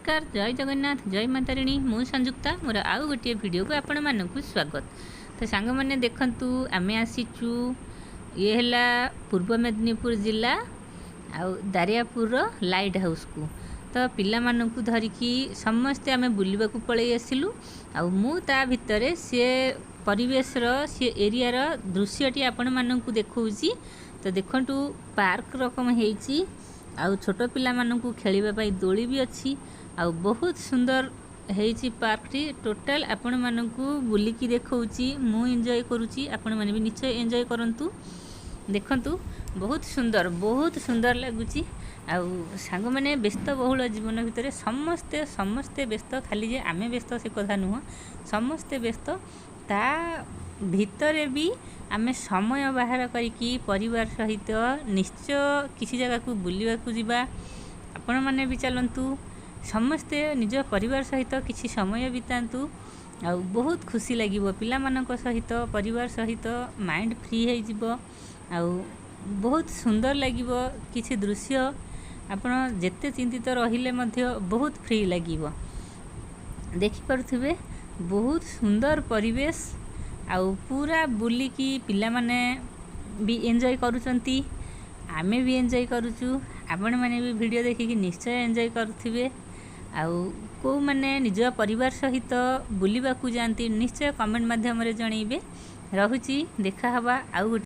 ନମସ୍କାର, ଜୟ ଜଗନ୍ନାଥ, ଜୟ ମା ତାରିଣୀ। ମୁଁ ସଂଯୁକ୍ତା, ମୋର ଆଉ ଗୋଟିଏ ଭିଡ଼ିଓକୁ ଆପଣମାନଙ୍କୁ ସ୍ୱାଗତ। ତ ସାଙ୍ଗମାନେ ଦେଖନ୍ତୁ, ଆମେ ଆସିଛୁ, ଇଏ ହେଲା ପୂର୍ବ ମେଦିନୀପୁର ଜିଲ୍ଲା ଆଉ ଦାରିଆପୁରର ଲାଇଟ୍ ହାଉସ୍କୁ। ତ ପିଲାମାନଙ୍କୁ ଧରିକି ସମସ୍ତେ ଆମେ ବୁଲିବାକୁ ପଳେଇ ଆସିଲୁ। ଆଉ ମୁଁ ତା ଭିତରେ ସିଏ ପରିବେଶର, ସିଏ ଏରିଆର ଦୃଶ୍ୟଟି ଆପଣମାନଙ୍କୁ ଦେଖାଉଛି। ତ ଦେଖନ୍ତୁ, ପାର୍କ ରକମ ହେଇଛି ଆଉ ଛୋଟ ପିଲାମାନଙ୍କୁ ଖେଳିବା ପାଇଁ ଦୋଳି ବି ଅଛି ଆଉ ବହୁତ ସୁନ୍ଦର ହେଇଛି ପାର୍କଟି। ଟୋଟାଲ ଆପଣମାନଙ୍କୁ ବୁଲିକି ଦେଖାଉଛି। ମୁଁ ଏନ୍ଜୟ କରୁଛି, ଆପଣମାନେ ବି ନିଶ୍ଚୟ ଏନ୍ଜୟ କରନ୍ତୁ। ଦେଖନ୍ତୁ, ବହୁତ ସୁନ୍ଦର, ବହୁତ ସୁନ୍ଦର ଲାଗୁଛି। ଆଉ ସାଙ୍ଗମାନେ, ବ୍ୟସ୍ତବହୁଳ ଜୀବନ ଭିତରେ ସମସ୍ତେ ସମସ୍ତେ ବ୍ୟସ୍ତ। ଖାଲି ଯେ ଆମେ ବ୍ୟସ୍ତ ସେ କଥା ନୁହଁ, ସମସ୍ତେ ବ୍ୟସ୍ତ। ତା ଭିତରେ ବି ଆମେ ସମୟ ବାହାର କରିକି ପରିବାର ସହିତ ନିଶ୍ଚୟ କିଛି ଜାଗାକୁ ବୁଲିବାକୁ ଯିବା। ଆପଣମାନେ ବି ଚାଲନ୍ତୁ, ସମସ୍ତେ ନିଜ ପରିବାର ସହିତ କିଛି ସମୟ ବିତାନ୍ତୁ ଆଉ ବହୁତ ଖୁସି ଲାଗିବ। ପିଲାମାନଙ୍କ ସହିତ, ପରିବାର ସହିତ ମାଇଣ୍ଡ ଫ୍ରି ହେଇଯିବ ଆଉ ବହୁତ ସୁନ୍ଦର ଲାଗିବ କିଛି ଦୃଶ୍ୟ। ଆପଣ ଯେତେ ଚିନ୍ତିତ ରହିଲେ ମଧ୍ୟ ବହୁତ ଫ୍ରି ଲାଗିବ। ଦେଖିପାରୁଥିବେ, ବହୁତ ସୁନ୍ଦର ପରିବେଶ ଆଉ ପୁରା ବୁଲିକି ପିଲାମାନେ ବି ଏନ୍ଜୟ କରୁଛନ୍ତି, ଆମେ ବି ଏନ୍ଜୟ କରୁଛୁ। ଆପଣମାନେ ବି ଭିଡ଼ିଓ ଦେଖିକି ନିଶ୍ଚୟ ଏନ୍ଜୟ କରୁଥିବେ। ଆଉ କେଉଁମାନେ ନିଜ ପରିବାର ସହିତ ବୁଲିବାକୁ ଯାଆନ୍ତି, ନିଶ୍ଚୟ କମେଣ୍ଟ ମାଧ୍ୟମରେ ଜଣେଇବେ। ରହୁଛି, ଦେଖା ହେବା ଆଉ ଗୋଟେ।